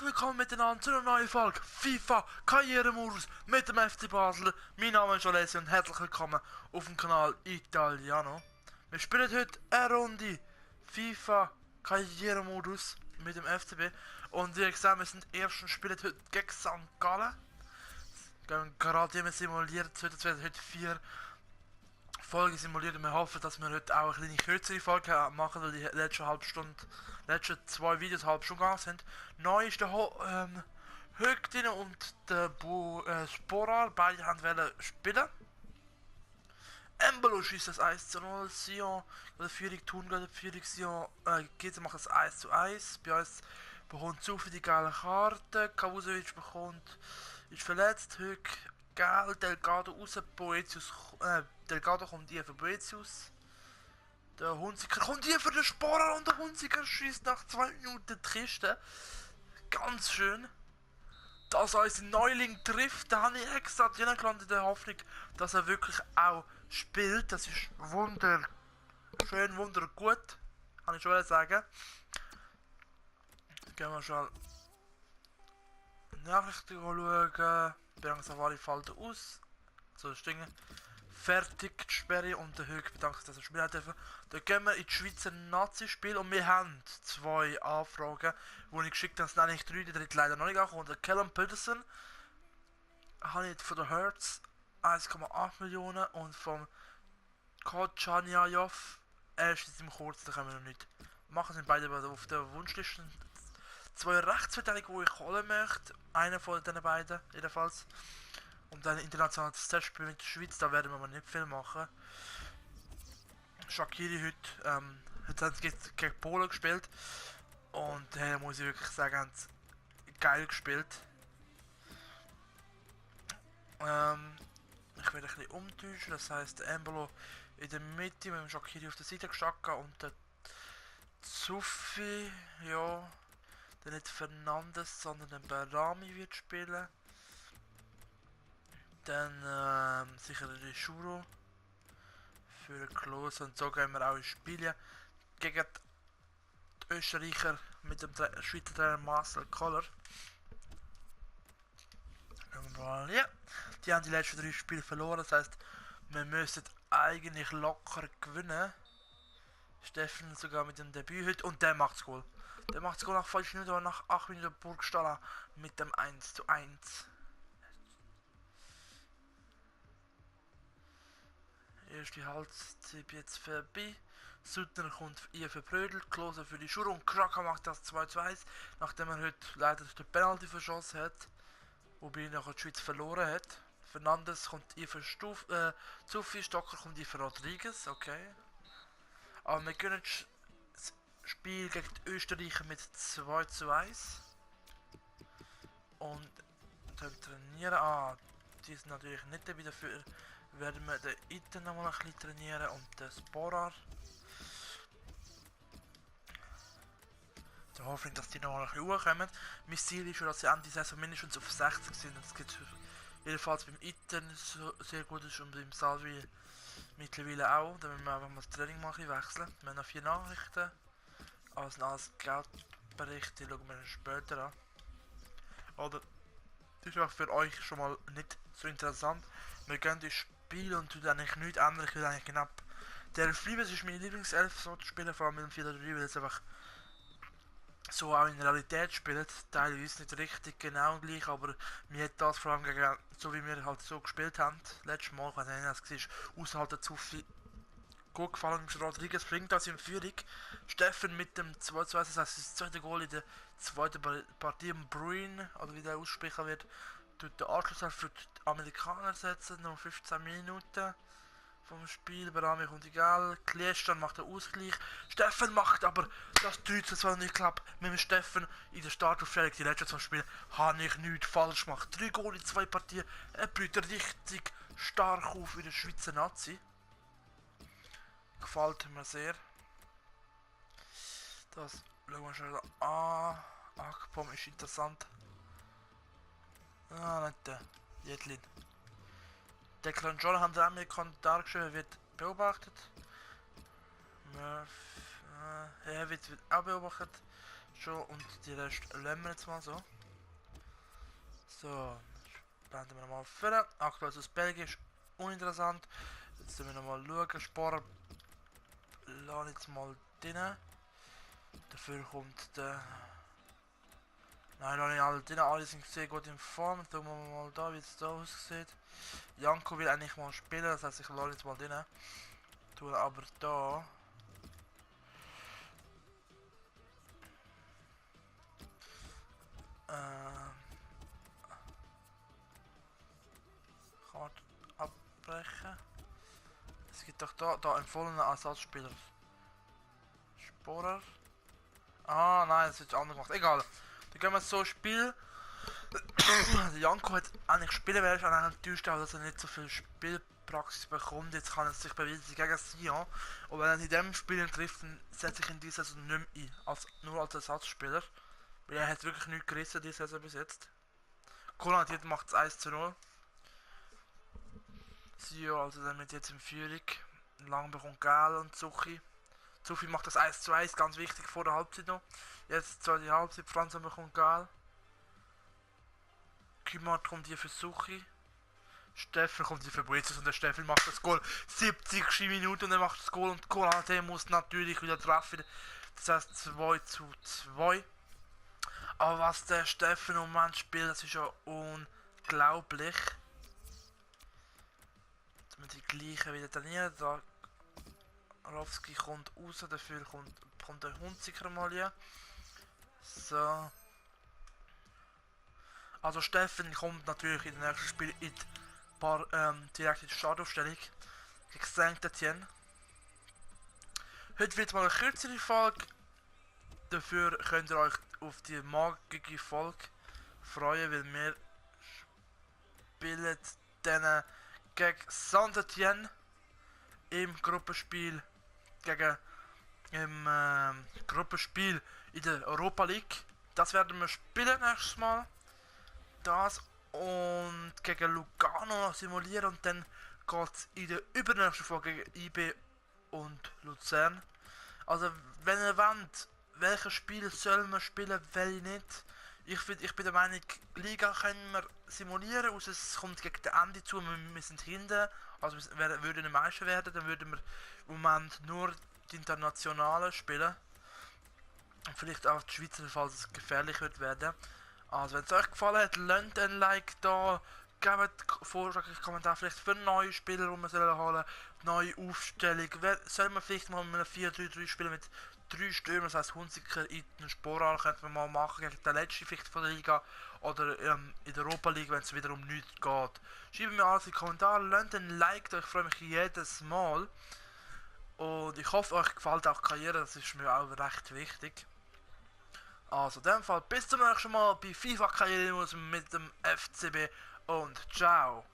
willkommen miteinander zu einer neuen Folge FIFA Karrieremodus mit dem FC Basel. Mein Name ist Alessio und herzlich willkommen auf dem Kanal Italiano. Wir spielen heute eine Runde FIFA Karrieremodus mit dem FCB. Und wie gesagt, wir sind ersten spielen heute gegen St. Gallen. Gerade immer simuliert, heute werden heute 4 Folge simuliert und wir hoffen, dass wir heute auch eine kleine kürzere Folge machen, weil die letzten 2 Videos halb schon gegangen sind. Neu ist der Högtin und der Sporar, beide haben wollen spielen. Embolo schießt das 1:0, Sion oder Führung tun, gerade Führung Sion, Giza macht das 1:1. Bei uns bekommt zu für die geile Karte, Kavusovic ist verletzt, Höck gelb, Delgado raus, Delgado kommt hier für Boetius. Der Hunziker kommt hier für den Sporer und der Hunziker schießt nach 2 Minuten die Kiste. Ganz schön. Dass unser Neuling trifft, da habe ich extra gelandet in der Hoffnung, dass er wirklich auch spielt. Das ist wunderschön, wundergut. Kann ich schon sagen. Gehen wir schon Nachrichten schauen. Berang Safari fällt aus. So, das Ding. Fertig, die Sperre und der Höck bedankt sich, dass er spielen dürfen. Dann gehen wir ins Schweizer Nazi-Spiel und wir haben 2 Anfragen, die ich geschickt habe. Es sind eigentlich 3, die dritte leider noch nicht angekommen. Der Callum Peterson habe ich von der Hertz 1,8 Millionen und vom Kochanjajov, er ist jetzt im Kurz, da können wir noch nicht machen, sind beide auf der Wunschliste. 2 Rechtsverteidiger, die ich holen möchte, einer von den beiden jedenfalls. Und ein internationales Testspiel mit der Schweiz, da werden wir aber nicht viel machen. Shaqiri heute haben sie gegen Polen gespielt. Und muss ich wirklich sagen, haben sie geil gespielt. Ich werde ein bisschen umtäuschen, das heisst, der Embolo in der Mitte mit dem Shaqiri auf der Seite gestanden und der Zufi, ja, der nicht Fernandes, sondern der Berami wird spielen. Dann sicher der Shuro für den Klose und so gehen wir auch ins Spiel gegen die Österreicher mit dem Schweizer Trainer Marcel Koller. Ja, die haben die letzten 3 Spiele verloren, das heisst, wir müssen eigentlich locker gewinnen. Steffen sogar mit dem Debüt heute und der macht's Goal. Der macht's Goal nach 5 Minuten und nach 8 Minuten Burgstaller mit dem 1:1. Erste Halbzeit jetzt vorbei. Suttner kommt hier für Brödel, Klose für die Schur und Kraka macht das 2:1, nachdem er heute leider den Penalty verschossen hat, wobei er nachher die Schweiz verloren hat. Fernandes kommt hier für Zuffi, Stocker kommt hier für Rodriguez, okay. Aber wir können das Spiel gegen die Österreicher mit 2:1 und trainieren. Die sind natürlich nicht dabei, dafür werden wir den Iten noch mal ein bisschen trainieren und den Sporar. Da hoffe ich, dass die noch mal ein bisschen hochkommen. Mein Ziel ist schon, dass sie Ende Saison mindestens auf 60 sind. Das geht jedenfalls beim Iten sehr gut ist und beim Salvi mittlerweile auch. Da müssen wir einfach mal das Training machen, wechseln. Wir haben noch 4 Nachrichten. Also als Geldberichte schauen wir später an. Oder das ist auch für euch schon mal nicht so interessant. Wir gehen ins Spiel und tun eigentlich nichts ändern. Ich will eigentlich knapp der Elf bleiben. Es ist meine Lieblingself so zu spielen, vor allem mit dem 4-3, weil es einfach so auch in der Realität spielt. Teilweise nicht richtig genau gleich, aber mir hat das vor allem gegen, so wie wir halt so gespielt haben, letztes Mal, ich weiß nicht, was es war, außerhalb der Zufall gut gefallen. Rodriguez bringt das in Führung. Steffen mit dem 2:2, das heißt das zweite Goal in der zweiten Partie im Bruin, oder wie der aussprechen wird, tut der Anschluss für die Amerikaner setzen, noch 15 Minuten vom Spiel. Berami kommt egal, Kliestan macht den Ausgleich. Steffen macht aber das 3:2 nicht klappt. Mit dem Steffen in der Startaufstellung, die letzten 2 Spiele, habe ich nichts falsch gemacht. 3 Goal in 2 Partien, er blüht richtig stark auf in der Schweizer Nazi. Gefällt mir sehr. Das schauen wir schon an. Akpom ist interessant. Ah, nicht der. Jedlin. Declan John haben wir einen Kommentar geschrieben, wird beobachtet. Er wird auch beobachtet. Schon und die Rest lassen wir jetzt mal so. So, blenden wir nochmal vor. Aktuell aus Belgien ist uninteressant. Jetzt müssen wir nochmal schauen. Sporer lasse jetzt mal drin. Dafür kommt der. Nein, lasse ich alle drin. Alle sind sehr gut in Form. Schauen wir mal da, wie es da aussieht. Janko will eigentlich mal spielen, das heißt, ich lasse jetzt mal drin. Tue aber da. Karte abbrechen. Es gibt doch da empfohlene Ersatzspieler. Sporer. Ah, nein, das wird anders gemacht. Egal. Dann gehen wir so Spiel. Der Janko hat eigentlich spielen werden, ist eigentlich enttäuscht, dass er nicht so viel Spielpraxis bekommt. Jetzt kann er sich beweisen gegen Sion. Und wenn er in diesem Spiel trifft, dann setze ich in dieser Saison nicht mehr ein. Nur als Ersatzspieler. Weil er hat wirklich nichts gerissen diese Saison bis jetzt. Kolantiert macht es 1:0. Sion also damit jetzt in Führung. Lang bekommt Gal und Zuchi. Zuchi macht das 1:1, ganz wichtig vor der Halbzeit noch. Jetzt zweite Halbzeit, Franz bekommt Gal. Kümart kommt hier für Suchi. Steffen kommt hier für Boetius und der Steffen macht das Goal 70. Minute und er macht das Goal und Kolanté muss natürlich wieder treffen. Das heißt 2:2. Aber was der Steffen im Moment spielt, das ist ja unglaublich. Jetzt müssen die gleichen wieder trainieren. Da Rowski kommt raus, dafür kommt der Hunziker mal hier. So. Also Steffen kommt natürlich in den nächsten Spiel direkt in die Startaufstellung gegen Saint-Etienne. Heute wird mal eine kürzere Folge. Dafür könnt ihr euch auf die morgige Folge freuen, weil wir spielen dann gegen Saint-Etienne im Gruppenspiel Gruppenspiel in der Europa League. Das werden wir spielen nächstes Mal. Das und gegen Lugano simulieren und dann geht es in der übernächsten Folge gegen IB und Luzern. Also wenn ihr wollt, welches Spiel sollen wir spielen, welche nicht. Ich bin der Meinung, Liga können wir simulieren, außer es kommt gegen den Ende zu, wir sind hinten, also wir würden ein Meister werden, dann würden wir im Moment nur die Internationalen spielen. Und vielleicht auch die Schweizer, falls es gefährlich wird werden. Also wenn es euch gefallen hat, lasst ein Like da, gebt Vorschläge, Kommentare vielleicht für neue Spieler, die wir sollen holen, neue Aufstellung. Sollen wir vielleicht mal mit einem 4-3-3 spielen mit 3 Stürmern, das heisst Hunziker, Itten, Sporal, könnten wir mal machen gegen den letzten vielleicht von der Liga oder in der Europa League, wenn es wieder um nichts geht. Schreibt mir alles in die Kommentare, lasst ein Like da, ich freue mich jedes Mal. Und ich hoffe, euch gefällt auch die Karriere, das ist mir auch recht wichtig. Also in dem Fall bis zum nächsten Mal bei FIFA Karriere mit dem FCB und ciao!